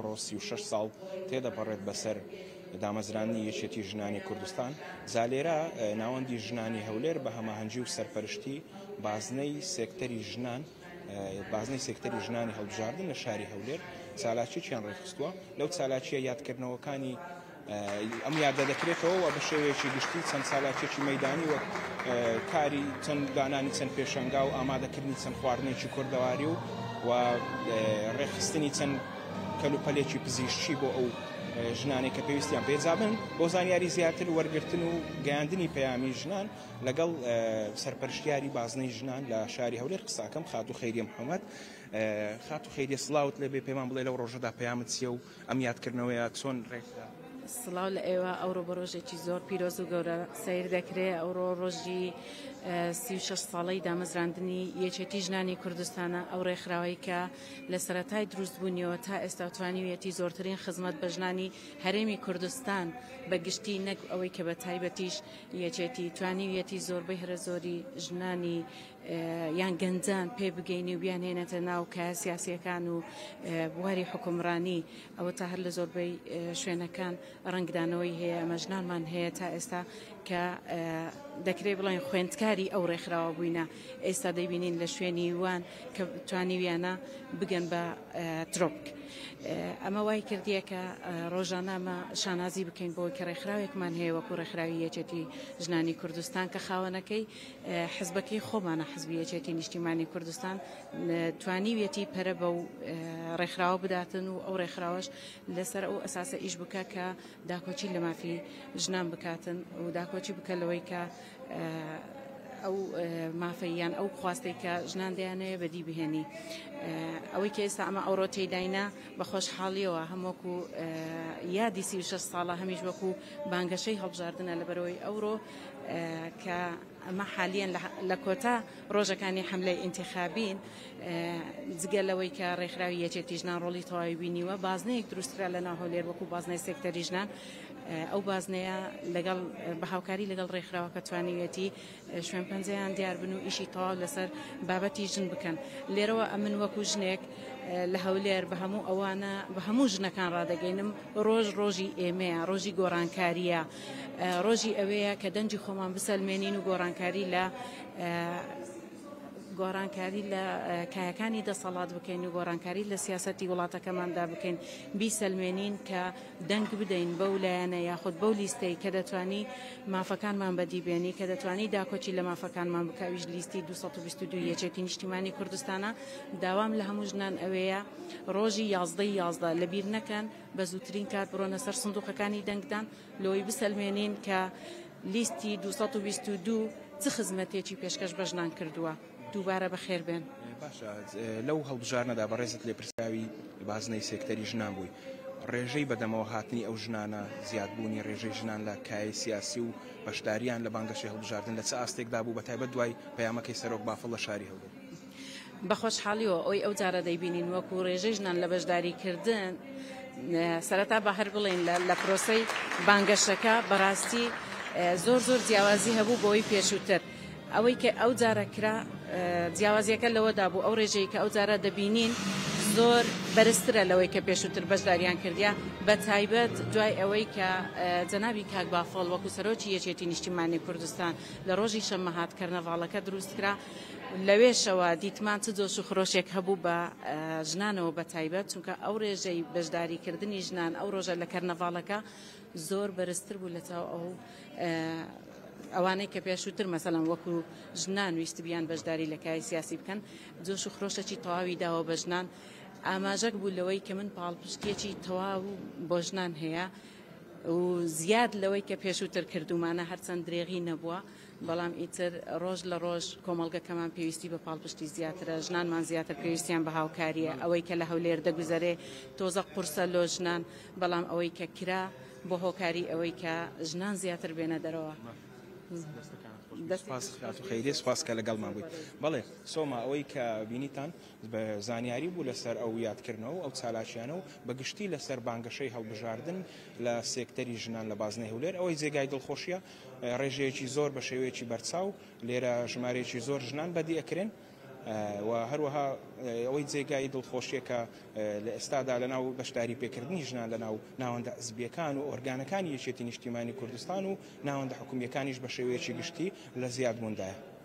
ئەمڕۆ 36 ساڵ تێدەپەڕێت بەسەر دامەزراندنی یەکێتی ژنانی کوردستان. جا لێرە ناوەندی ژنانی هەولێر بە هەماهەنگی و سەرپەرشتی بازنەی سێکتەری ژنان بازنەی سێکتەری ژنانی هەڵبژاردن لە شاری هەولێر چالاکیەکیان ڕێکخستووە. لەو چالاکیە یادکردنەوەکانی ئەم یادە دەکرێتەوە و بە شێوەیەکی گشتی چەند چالاکیەکی مەیدانی وەک کاری چەند دانانی چەند پێشەنگا و ئامادەکردنی چەند خواردنێکی کوردەواری و و ڕێکخستنی چەند کەلوپەلێکی پزیشکی بۆ ئەو ژنانەی کە پێویستیان پێ جابن بۆ زانیاری زیاتر وەرگرتن و گەیاندنی پەیامی ژنان لەگەڵ سەرپەرشتیاری بازنەی ژنان لە شاری هەولێر قساکەم خاتوو خەیریە محەممەد. خاتوو خەیریە سڵاوت لێبێ، پێمان بڵێ لەو ڕۆژەدا پەیامت چییە و ئەم یادکردنەوەیە چۆن ڕێکخرا؟ سڵاو لە ئێوە، ئەوڕۆ بە ڕۆژێکی زۆر پیرۆز و گەورە سەیر دەکرێ. ئەوڕۆ ڕۆژی 36 ساڵەی دامەزراندنی یەکێتی ژنانی کوردستانە، ئەو ڕێکخراوەی کە لە سەرەتای دروستبوونیەوە تا ئێستا توانیویەتی زۆرترین خزمەت بە ژنانی هەرێمی کوردستان بە گشتی نەک ئەوەی کە بە تایبەتیش یەکێتی توانیویەتی زۆربەی هەرە زۆری ژنانی یان گەنجان پێ بگەینی و بیانهێنێتە ناو کایە سیاسیەکان و بواری حکومڕانی ئەوە تا هەر لە زۆربەی شوێنەکان ڕەنگدانەوەی هەیە ئەمە ژنانمان هەیە تا ئێستا کە دەکرێت بڵێن خوێندکاری ئەو ڕێکخراوە بووینە ئێستا دەیبینین لە شوێنی وان کە توانیویانە بگەن بە ترۆپک. ئەمە وای کردیە کە ڕۆژانە ئەمە شانازی بکەین بۆی کە ڕێکخراوێکمان هەیە وەکو ڕێکخراوی یەکێتی ژنانی کوردستان کە خاوەنەکەی حزبەکەی خۆمانە حزبی یەکێتی نیشتیمانی کوردستان توانیویەتی پەرە بەو ڕێکخراوە بداتن و ئەو ڕێکخراوەش لەسەر ئەو ئەساسە ئیش بکە کە داکۆکی لە مافی ژنان بکاتن و داکۆکی بکە لەوەی کە ئەو مافەی یان ئەو خواستەی کە ژنان دەیانەوێ بەدی بهێنی. ئەوەی کە ئێستا ئەمە ئەوڕۆ تێیداینە بە خۆشحاڵیەوە هەم وەکو یادی 36 ساڵە هەمیش وەکو بانگەشەی هەڵبژاردنە لەبەرەوەی ئەوڕۆ کە ئەمە حالیەن لە کۆتا ڕۆژەکانی حملەی ئینتخابین جگە لەوەی کە ڕێکخراوی یەکێتی ژنان ڕۆڵی تەواوی بینیوە بازنەیەک دروستکرا لە ناو هەولێر وەکو بازنەی سێکتەری ژنان ئەو بازنەیە لەگەڵ بە هاوکاری لەگەڵ ڕێکخراوەکە توانیویەتی شوێن پەنجەیان دیار بن و ئیشی تەواو لەسەر بابەتی ژن بکەن. لێرەوە ئەمن وەکو ژنێک لە هەولێر بە هەموو ئەوانە بە هەموو ژنەکان ڕادەگەینم ڕۆژ ڕۆژی ئێمەیە، ڕۆژی گۆڕانکارییە، ڕۆژی ئەوەیە کە دەنگی خۆمان بسەلمێنین و گۆڕانکاری لە گۆڕانکاری لە کایەکانی دەسەڵات بکەین و گۆڕانکاری لە سیاسەتی وڵاتەکەماندا بکەین، بیسەلمێنین کە دەنگ بدەین بەو لایەنە یاخود بەو لیستەی کە دەتوانی مافەکانمان بەدی بێنی، کە دەتوانی داکۆکی لە مافەکانمان بکا، ئەویش لیستی 222 یەکێتی نیشتیمانی کوردستانە. داوام لە هەموو ژنان ئەوەیە ڕۆژی 11 ی 11 لەبیر نەکەن بە زووترین کات بڕۆنە سەر سندوقەکانی دەنگدان لۆی بسەلمێنین کە لیستی 222 چ خزمەتێکی پێشکەش بە ژنان کردووە. دووبارە بەخێر بێن. باشە لەو هەڵبژاردنەدا بەڕێزت لێپرسراوی بازنەی سێکتەری ژنان بووی، ڕێژەی بەدەمەوە هاتنی ئەو ژنانە، زیادبوونی ڕێژەی ژنان لە کایەی سیاسی و بەشدارییان لە بانگەشەی هەڵبژاردن لە چ ئاستێکدا بوو بەتایبەت دوای پەیامەکەی سەرۆک بافڵ لە شاری هەولێر؟ بە خۆشحاڵیەوە ئەوەی ئەو جارە دەیبینین وەکو ڕێژەی ژنان لە بەشداریکردن سەرەتا بە هەر بڵێین لە پرۆسەی بانگەشەکە بەڕاستی زۆر زۆر جیاوازی هەبوو بەوەی پێشووتر. ئەوەی کە ئەو جارە کرا جیاوازیەکە لەوەدا بوو ئەو ڕێژەی کە ئەو جارە دەبینین زۆر بەرزترە لەوەی کە پێشووتر بەشداریان کردیا بە تایبەت دوای ئەوەی کە جەنابی کاک بافڵ وەکو سەرۆکی یەکێتی نیشتیمانی کوردستان لە ڕۆژی شەممە هات کەرنەڤاڵەکە دروست کرا لەوێشەوە دیتمان چ جۆش و خرۆشێک هەبوو بە ژنانەوە بە تایبەت چونکە ئەو ڕێژەی بەشداریکردنی ژنان ئەو ڕۆژە لە کەرنەڤاڵەکە زۆر بەرزتر بوو لە چاو ئەو ئەوانەی کە پێشووتر مەسەلەن وەکو ژنان ویستبیان بەشداری لە کای سیاسی بکەن جۆش و خرۆشەکی تەواوی داوە بە ژنان ئاماژەک بوو لەوەی کە من پاڵپشتیەکی تەواو بۆ ژنان هەیە و زیاد لەوەی کە پێشووتر کردومانە هەرچەند درێغی نەبووە بەڵام ئیتر ڕۆژ لە ڕۆژ کۆمەڵگەکەمان پێویستی بە پاڵپشتی زیاترە ژنانمان زیاتر پێویستیان بە هاوکاریە ئەوەی کە لە هەولێر دەگوزەرێ تۆزە قورسە لۆ ژنان بەڵام ئەوەی کە کرا بۆ هۆکاری ئەوەی کە ژنان زیاتر بێنە دەرەوە. سپاس خاتوو خەیریە سپاس کە لەگەڵمان بوویت. بەڵێ سۆما ئەوەی کە بینیتان بە زانیاری بوو لەسەر ئەو یادکردنەوە و ئەو چالاکیانە و بە گشتی لەسەر بانگەشەی هەڵبژاردن لە سێکتەری ژنان لە بازنەی هەولێر ئەوەی جێگای دڵخۆشیە ڕێژەیەکی زۆر بە شێوەیەکی بەرچاو لێرە ژمارەیەکی زۆر ژنان بەدی ئەکرێن. و هەروەها ئەوەی جێگای دڵخۆشیە کە لە ئێستادا لەناو بەشداری پێکردنی ژنان لەناو ناوەندە حزبیەکان و ئۆرگانەکانی یەکێتی نیشتیمانی کوردستان و ناوەندە حکومیەکانیش بە شێوەیەکی گشتی لە زیادبووندایە.